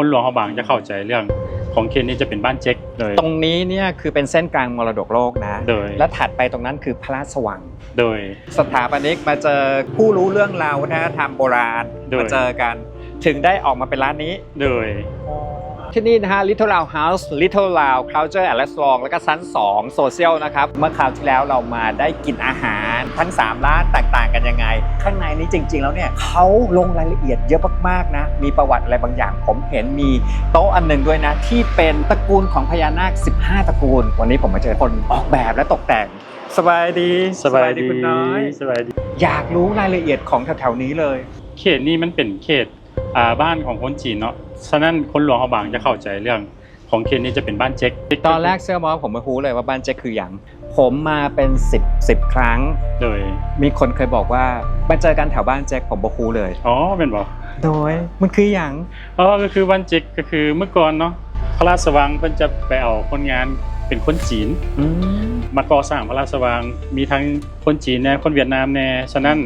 ຄົນຫຼວງພະບາງຈະເຂົ້າໃຈເລື່ອງຂອງເຂດນີ້ຈະເປັນບ້ານເຈັກ ໂດຍ ตรงนี้เนี่ยคือเป็นเส้นกลางมรดกโลกนะ ໂດຍ และถัดไปตรงนั้นคือพระราชวัง ໂດຍ ສະຖາປະນິກມາເຈີຜູ້ຮູ້ເລື່ອງລາວວັດທະນະທຳໂບລານ ໂດຍ ມາເຈີກັນ ເຖິງໄດ້ອອກມາເປັນຮ້ານນີ້ ໂດຍ ທີ່ນີ້ນະຮະ Little Lao House Little Lao Culture and Restaurant ແລ້ວກໍຊັ້ນສອງ Social ນະຄັບ. ເມື່ອຄາວທີ່ແລ້ວເຮົາມາໄດ້ກິນອາຫານທັງສາມຮ້ານແຕກຕ່າງກັນຍັງໄງ ຂ້າງໃນນີ້ຈິງໆແລ້ວເນ່ຍ ເຂົາລົງລາຍລະອຽດເຍອະມາກໆນະ ມີປະຫວັດອະໄລບາງຢ່າງ ຜົມເຫັນມີໂຕະອັນໜຶ່ງດ້ວຍນະ ທີ່ເປັນຕະກູນຂອງພະຍານາກສິບຫ້າຕະກູນ. ວັນນີ້ຜົມມາເຈີຄົນອອກແບບ ແລະ ຕົກແຕ່ງ. ສະບາຍດີ ສະບາຍດີ ສະບາຍດີ ຄຸນນ້ອຍ ສະບາຍດີ. ຢາກຮູ້ລາຍລະອຽດຂອງແຖວໆນີ້ເລີຍ. ເຂດນີ້ມັນເປັນເຂດ ອ່າ ບ້ານຂອງຄົນຈີນເນາະ ສະນັ້ນຄົນຫຼວງພະບາງຈະເຂົ້າໃຈເລື່ອງຂອງເຂດນີ້ຈະເປັນບ້ານເຈັກ. ຕອນແລກເຊື່ອບໍ່ ຜົມບໍ່ຮູ້ເລີຍວ່າບ້ານເຈັກຄືຫຍັງ. ຜົມມາເປັນສິບ ສິບຄັ້ງ ໂດຍ ມີຄົນເຄີຍບອກວ່າມາເຈີກັນແຖວບ້ານເຈັກ ຜົມບໍ່ຮູ້ເລີຍ. ອໍ ແມ່ນບໍ່? ໂດຍ ມັນຄືຫຍັງ? ອໍ ກໍຄືບ້ານເຈັກ ກໍຄືເມື່ອກ່ອນເນາະ ພະລາຊະວັງເພິ່ນຈະໄປເອົາຄົນງານເປັນຄົນຈີນ ອືມ ມາກໍ່ສ້າງພະລາຊະວັງ ມີທັງຄົນຈີນແດ່ ຄົນຫວຽດນາມແດ່. ສະນັ້ນ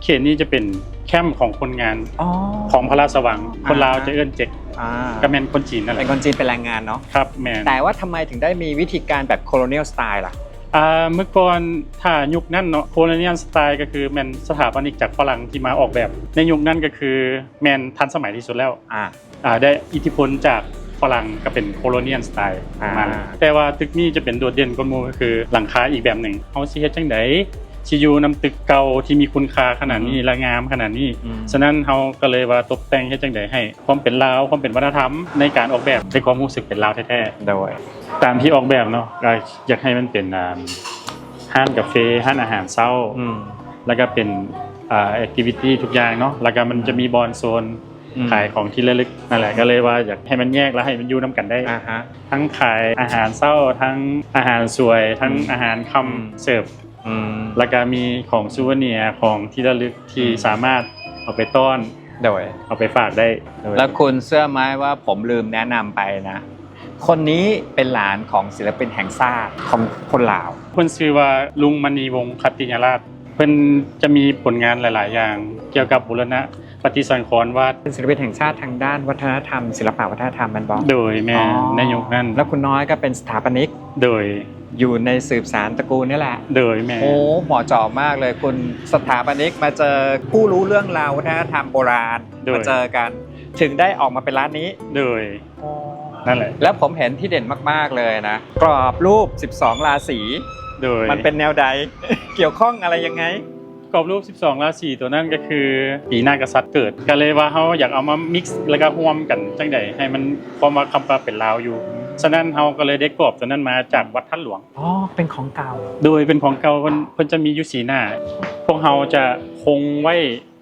ເຂດນີ້ຈະເປັນແຄ້ມຂອງຄົນງານ ອໍ ຂອງພະລາຊະວັງ ອ່າ ຄົນລາວຈະເອີ້ນເຈັກ ອ່າ ກໍແມ່ນຄົນຈີນນັ້ນແຫຼະ ເປັນຄົນຈີນເປັນແຮງງານເນາະ. ຄັບ ແມ່ນ. ແຕ່ວ່າທຳໄມເຖິງໄດ້ມີວິທີການແບບ Colonial Style ລະ? ອ່າ ເມື່ອກ່ອນ ຖ້າຍຸກນັ້ນເນາະ Colonial Style ກໍຄືແມ່ນສະຖາປະນິກຈາກຝຣັ່ງທີ່ມາອອກແບບ ໃນຍຸກນັ້ນກໍຄືແມ່ນທັນສະໄໝທີ່ສຸດແລ້ວ ອ່າ ອ່າ ໄດ້ອິດທິພົນຈາກຝຣັ່ງ ກໍເປັນ Colonial Style ອ່າ ມາ. ແຕ່ວ່າຕຶກນີ້ຈະເປັນໂດດເດັ່ນກວ່າໝູ່ ກໍຄືຫຼັງຄາອີກແບບໜຶ່ງ. ເຮົາຊິເຮັດຈັ່ງໃດ ຊິຢູ່ນຳຕຶກເກົ່າທີ່ມີຄຸນຄ່າຂະໜາດນີ້ ອືມ ແລະ ງາມຂະໜາດນີ້? ອືມ ສະນັ້ນເຮົາກໍເລີຍວ່າຕົກແຕ່ງເຮັດຈັ່ງໃດໃຫ້ຄວາມເປັນລາວ ຄວາມເປັນວັດທະນະທຳໃນການອອກແບບ ໃຫ້ຄວາມຮູ້ສຶກເປັນລາວແທ້ໆ. ໂດຍ ຕາມທີ່ອອກແບບເນາະ ກໍຢາກໃຫ້ມັນເປັນ ອ່າ ຮ້ານກາເຟ ຮ້ານອາຫານເຊົ້າ ອືມ ແລ້ວກໍເປັນ ອ່າ activity ທຸກຢ່າງເນາະ ແລ້ວກໍມັນຈະມີບ່ອນໂຊນ ອືມ ຂາຍຂອງທີ່ລະລຶກນັ້ນແຫຼະ. ອືມ ກໍເລີຍວ່າຢາກໃຫ້ມັນແຍກ ແລ້ວໃຫ້ມັນຢູ່ນຳກັນໄດ້ ອ່າຮະ ທັງຂາຍອາຫານເຊົ້າ ທັງອາຫານສວຍ ທັງ ອືມ ອາຫານຄ່ຳ ອືມ ເສີບ ອືມ ແລ້ວກໍມີຂອງຊູເວເນຍ ຂອງທີ່ລະລຶກທີ່ ອືມ ສາມາດເອົາໄປຕ້ອນ ໂດຍ ເອົາໄປຝາກໄດ້. ໂດຍ ແລ້ວຄຸນເຊື່ອໄໝວ່າຜົມລືມແນະນຳໄປນະ ຄົນນີ້ເປັນຫຼານຂອງສິລະປິນແຫ່ງຊາດຂອງຄົນລາວ. ເພິ່ນຊື່ວ່າ ລຸງ ມະນີວົງ ຂັດຕິຍະລາດ. ເພິ່ນຈະມີຜົນງານຫຼາຍໆຢ່າງກ່ຽວກັບບູລະນະປະຕິສັງຂອນວັດ. ເປັນສິລະປິນແຫ່ງຊາດທາງດ້ານວັດທະນະທຳ ສິລະປະວັດທະນະທຳແມ່ນບໍ່? ໂດຍ ແມ່ນ. ອໍ ໃນຍຸກນັ້ນ. ແລ້ວຄຸນນ້ອຍກໍເປັນສະຖາປະນິກ? ໂດຍ. ຢູ່ໃນສືບສານຕະກູນນີ້ແຫຼະ? ໂດຍ ແມ່ນ. ໂອ້ ເໝາະເຈາະມາກເລີຍ ຄຸນສະຖາປະນິກມາເຈີຜູ້ຮູ້ເລື່ອງລາວວັດທະນະທຳໂບລານ ໂດຍ ມາເຈີກັນ ເຖິງໄດ້ອອກມາເປັນຮ້ານນີ້. ໂດຍ. ອໍ ນັ້ນແຫຼະ ແລ້ວຜົມເຫັນທີ່ເດັ່ນມາກໆເລີຍນະ ກອບຮູບສິບສອງລາສີ. ໂດຍ. ມັນເປັນແນວໃດ? ກ່ຽວຂ້ອງອະໄລຍັງໄງ? ກອບຮູບສິບສອງລາສີຕົວນັ້ນກໍຄືປີນາກະສັດເກີດ ກໍເລີຍວ່າເຮົາຢາກເອົາມາ mix ແລ້ວກໍຮ່ວມກັນຈັ່ງໃດໃຫ້ມັນ ຄວາມວ່າຄຳວ່າເປັນລາວຢູ່. ສະນັ້ນເຮົາກໍເລີຍໄດ້ກອບຕົວນັ້ນມາຈາກວັດທາດຫຼວງ. ອໍ ເປັນຂອງເກົ່າ. ໂດຍ ເປັນຂອງເກົ່າ. ເພິ່ນ ເພິ່ນຈະມີຢູ່ສີ່ໜ້າ. ພວກເຮົາຈະຄົງໄວ້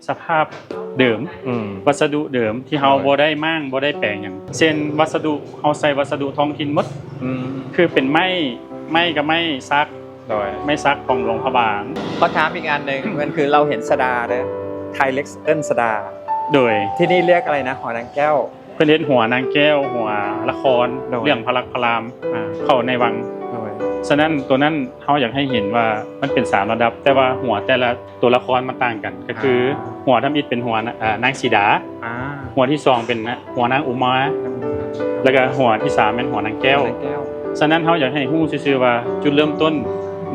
ສະພາບເດີມ ອືມ ວັດສະດຸເດີມທີ່ເຮົາ ໂດຍ ບໍ່ໄດ້ມ້າງ ບໍ່ໄດ້ແປງຫຍັງ ເຊັ່ນ ວັດສະດຸ ເຮົາໃຊ້ວັດສະດຸທ້ອງຖິ່ນໝົດ ອືມ ຄືເປັນໄມ້ ໄມ້ກໍໄມ້ສັກ ໂດຍ ໄມ້ສັກຂອງຫຼວງພະບາງ. ຂໍຖາມອີກອັນໜຶ່ງ ມັນຄືເຮົາເຫັນສະດາເດີ ໄທເລັກເອີ້ນສະດາ ໂດຍ ທີ່ນີ້ຮຽກອະໄລນະ ຫໍນາງແກ້ວ? ເພິ່ນເຮັດຫົວນາງແກ້ວ ຫົວລະຄອນ ໂດຍ ເລື່ອງພະລັກພະລາມ ອ່າ ເຂົ້າໃນວັງ ໂດຍ ສະນັ້ນ ຕົວນັ້ນເຮົາຢາກໃຫ້ເຫັນວ່າມັນເປັນສາມລະດັບ ແຕ່ວ່າຫົວແຕ່ລະ ຕົວລະຄອນມັນຕ່າງກັນ ກໍຄື ອ່າ ຫົວທຳອິດເປັນຫົວນາ ເອີ ນາງສີດາ ອ່າ ຫົວທີສອງເປັນນະ ຫົວນາງອຸມາ ແລ້ວກໍຫົວທີສາມແມ່ນຫົວນາງແກ້ວ ນາງແກ້ວ. ສະນັ້ນເຮົາຢາກໃຫ້ຮູ້ຊື່ໆວ່າ ຈຸດເລີ່ມຕົ້ນ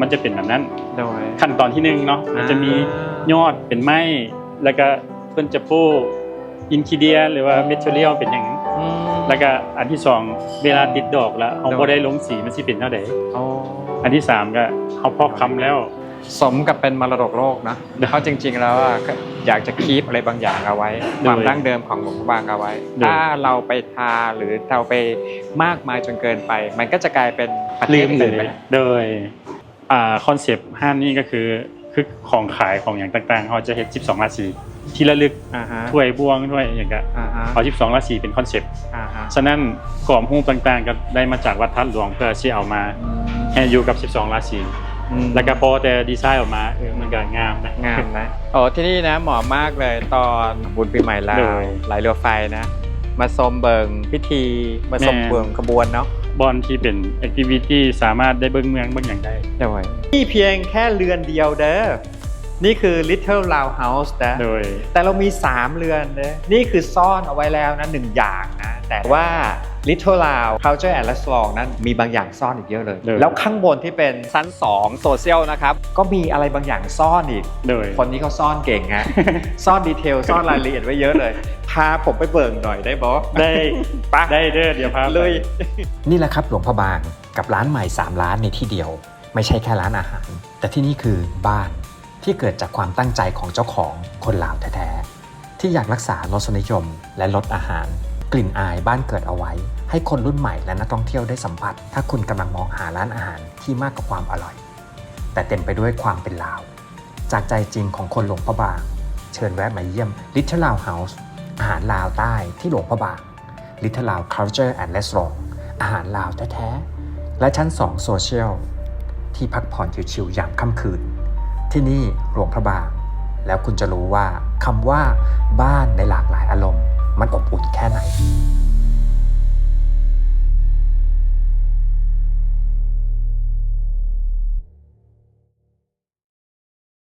ມັນຈະເປັນແບບນັ້ນ ໂດຍ ຂັ້ນຕອນທີໜຶ່ງເນາະ ອ່າ ມັນຈະມີຍອດເປັນໄມ້ ແລ້ວກໍເພິ່ນຈະໂປ້ອິນຄີເດຍ ຫຼືວ່າ ເມທີຣຽວ ເປັນຫຍັງ ອືມ ແລ້ວກໍອັນທີສອງ ເວລາຕິດດອກແລ້ວ ເຮົາ ໂດຍ ບໍ່ໄດ້ລົງສີ ມັນຊິເປັນແນວໃດ? ອໍ ອັນທີສາມ ກໍເຮົາພອກຄຳແລ້ວ ສົມກັບເປັນມໍລະດົກໂລກນະ ເພາະຈິງໆແລ້ວອະ ຢາກຈະ keep ອະໄລບາງຢ່າງເອົາໄວ້ ໂດຍ ຄວາມດັ້ງເດີມຂອງຫຼວງພະບາງເອົາໄວ້. ໂດຍ ຖ້າເຮົາໄປທາ ຫຼື ເຮົາໄປມາກມາຍຈົນເກີນໄປ ມັນກໍຈະກາຍເປັນປະເທດອື່ນໄປ. ໂດຍ ອ່າ ຄອນເຊັບຮ້ານນີ້ກໍຄື ຄືຂອງຂາຍຂອງຫຍັງຕ່າງໆ ເຮົາຈະເຮັດສິບສອງລາສີທີ່ລະລຶກ ອ່າຮະ ຖ້ວຍບ່ວງ ຖ້ວຍຫຍັງກະ ອ່າຮະ ເອົາສິບສອງລາສີເປັນຄອນເຊັບ ອ່າຮະ ສະນັ້ນກອບຮູບຕ່າງໆກໍໄດ້ມາຈາກວັດທາດຫຼວງ ເພື່ອຊິເອົາມາ ອືມ ໃຫ້ຢູ່ກັບສິບສອງລາສີ ອືມ ແລ້ວກໍພໍແຕ່ດີໄຊອອກມາ ເອີ ມັນກໍງາມນະ ງາມນະ. ອໍ ທີ່ນີ້ນະ ເໝາະມາກເລີຍ ຕອນບຸນປີໃໝ່ລາວ ໂດຍ ໄຫຼເຮືອໄຟນະ ມາຊົມເບິ່ງພິທີ ມາຊົມ ແມ່ນ ເບິ່ງຂະບວນເນາະ ບ່ອນທີ່ເປັນ activity ສາມາດໄດ້ເບິ່ງເມືອງເບິ່ງຫຍັງໄດ້ ໂດຍ. ນີ້ພຽງແຄ່ເຮືອນດຽວເດີ ນີ້ຄື Little Lao House ນະ ໂດຍ ແຕ່ເຮົາມີສາມເຮືອນເດີ ນີ້ຄືຊ້ອນເອົາໄວ້ແລ້ວນະ ໜຶ່ງຢ່າງນະ แต่ว่า Little Lao Culture and Restaurant นั้นมีบางอย่างซ่อนอีกเยอะเลย เลย แล้วข้างบนที่เป็นชั้นสอง Social นะครับ ก็มีอะไรบางอย่างซ่อนอีก โดย คนนี้เขาซ่อนเก่งฮะ ซ่อนดีเทล ซ่อนรายละเอียดไว้เยอะเลย พาผมไปเบิ่งหน่อยได้บ่ ได้ ปะ ได้เด้อเดี๋ยวพาไป ลุย นี่แหละครับหลวงพระบางกับร้านใหม่สามร้านในที่เดียว ไม่ใช่แค่ร้านอาหาร แต่ที่นี่คือบ้านที่เกิดจากความตั้งใจของเจ้าของคนลาวแท้ๆ ที่อยากรักษารสนิยมและรสอาหาร กลิ่นอายบ้านเกิดเอาไว้ ให้คนรุ่นใหม่และนักท่องเที่ยวได้สัมผัส ถ้าคุณกำลังมองหาร้านอาหารที่มากกว่าความอร่อย แต่เต็มไปด้วยความเป็นลาว จากใจจริงของคนหลวงพระบาง เชิญแวะมาเยี่ยม Little Lao House อาหารลาวใต้ที่หลวงพระบาง Little Lao Culture and Restaurant อาหารลาวแท้ๆ และชั้นสอง Social ที่พักผ่อนชิวๆยามค่ำคืน ที่นี่หลวงพระบาง แล้วคุณจะรู้ว่าคำว่าบ้านในหลากหลายอารมณ์ มันอบอุ่นแค่ไหน